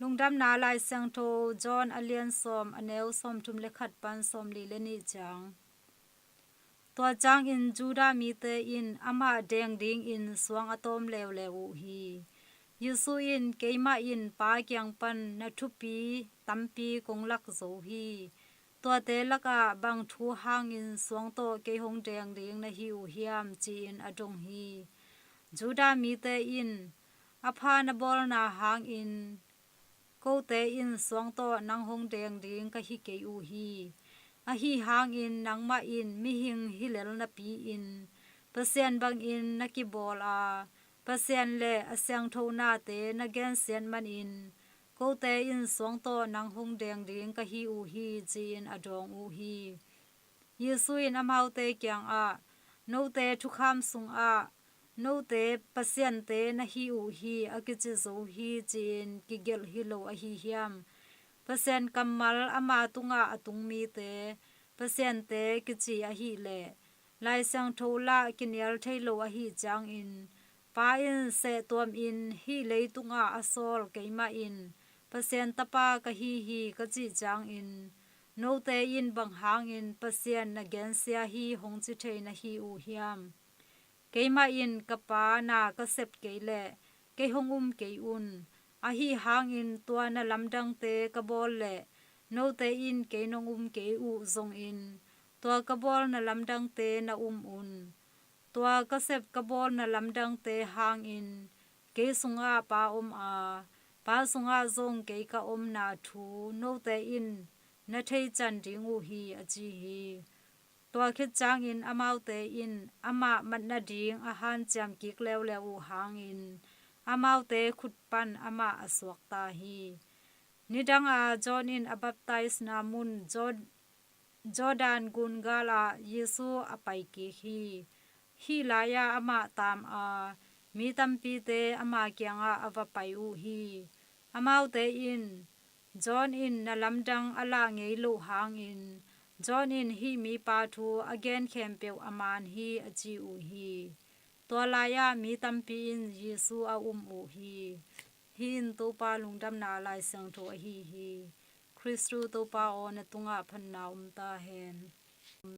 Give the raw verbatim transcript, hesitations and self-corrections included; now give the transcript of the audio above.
Lungdamna Lai Siangtho John a lian sawm, a neu sawmthum le khat pan sawmli le nih ciang. Tua ciangin Judah mite in amah deng dingin suang a tawm leuleu uh hi. Jesu in, "Keimah in Pa kiang pan na thupi tampi kong lak zo hi. Tuate lakah bang thu hangin suang tawh kei hong deng ding na hi uh hiam?" ci-in a dong hi. Judah mite in, "A pha na bawlna hangin kote in suang tawh nang hong deng ding ka hi kei uh hi. Ahi hangin nangmah in mihing hi lel napi-in Pasian bangin na kibawl a, Pasian le a siangtho nate na gensiat manin kote in suang tawh nang hong deng ding ka hi uh hi," ci-in a dawng uh hi. Jesu in amaute kiangah, "Note thukham sungah note pasiante na hi uh hi a kici zo hi, ci-in kigelh hi lo ahi hiam? Pasian kammal ama tungah a tung mite pasiante kici ahileh Lai Siangtho lah kinial thei lo ahih ciangin, Pa in sehtuamin hih leitungah a sawl keimah in Pasian Tapa ka hi hi ka cih ciangin, note in bang hangin Pasian na gensia hi hong ci thei na hi uh hiam? Keimah in ka Pa na ka sep kei leh kei hong um kei un. Ahi hangin tua na lamdangte ka bawl leh note in kei nong um kei uh zongin tua ka bawl na lamdangte na um un. Tua ka sep ka bawl na lamdangte hangin kei sungah Pa om a, Pa sungah zong kei ka omna thu note in na theican ding uh hi," a ci hi. Tua khit ciangin amaute in amah mat nading a hanciam kik leuleu uh hangin amaute khut pan amah a suakta hi. Nidanga John in a baptisena mun Jor-, Jordan gun galah Jesu a pai kik hi. Hih lai-ah amah taam a, mi tampite ama kiangah a va pai uh hi. Amaute in, "John in na lamdang a lah ngei loh hangin John in hih mipa thu a gen khempeuh a man hi," a ci uh hi. Tua lai-ah mi tampi in Jesu a um uh hi. Hih in Topa lungdamna Lai Siangtho ahi hi. Khristu Topa aw, na tungah phatna om ta hen.